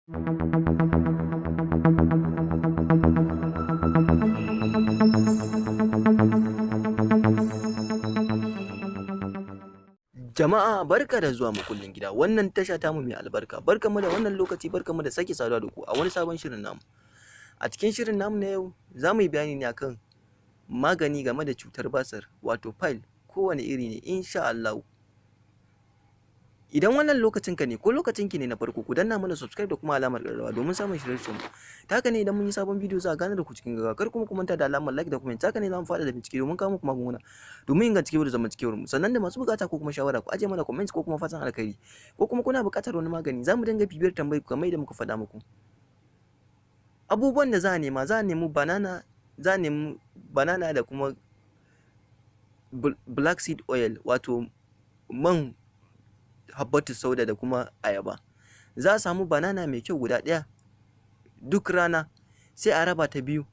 Jama'a, barka da zuwa Makullin Gida, wannan tasha tamu mai albarka. Barkanmu da wannan lokaci, barkanmu da sake saduwa da ku a wani sabon shirin namu. A cikin shirin namu na yau, za mu yi bayani ne akan magani game da cutar basir, wato file, kowane iri ne, insha Allahu. Idan wannan lokacin ka ne ko lokacin ki ne na farko, ku danna mana subscribe da kuma alamar ƙararrawa domin samun shirye-shiryen mu. Ta haka ne idan mun yi sabon bidiyo za a gane da ku cikin gaggawa. Kar kuma ku manta da alamar like da comment. Ta haka ne za mu faɗa da bincike domin kawo muku magunguna domin inganta da zamantakewar mu. Sannan da masu buƙata ko kuma shawara, ku aje mana comments ko kuma fatan alkhairi, ko kuma kuna buƙatar wani magani, za mu dinga bibiyar tambayar ku kamar yadda muka faɗa muku. Abubuwan da za a nema: za a nemi banana, za a nemi banana da kuma black seed oil, wato man habbatu sauda, da kuma ayaba. Za a samu banana mai kyau guda ɗaya. Duk rana sai a raba ta biyu,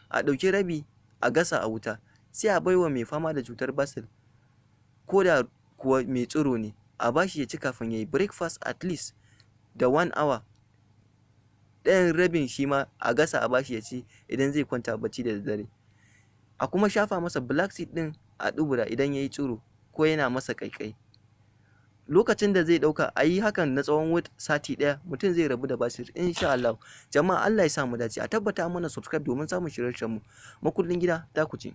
a ɗauki rabi a gasa a wuta, sai a baiwa mai fama da cutar basir, ko da kuwa mai tsiro ne, a bashi ya ci kafin ya yi breakfast at least da one hour. Ɗayan rabin shi ma a gasa a bashi ya ci idan zai kwanta bacci da daddare. A kuma shafa masa black seed ɗin a dubura idan ya yi tsiro ko yana masa ƙaiƙayi. Lokacin da zai ɗauka a yi hakan na tsawon sati ɗaya, mutum zai rabu da basir, insha Allah. Jama'a, Allah ya sa mu dace. A tabbata mana subscribe domin samun shirye-shiryen mu. Makullin Gida ta ku ce.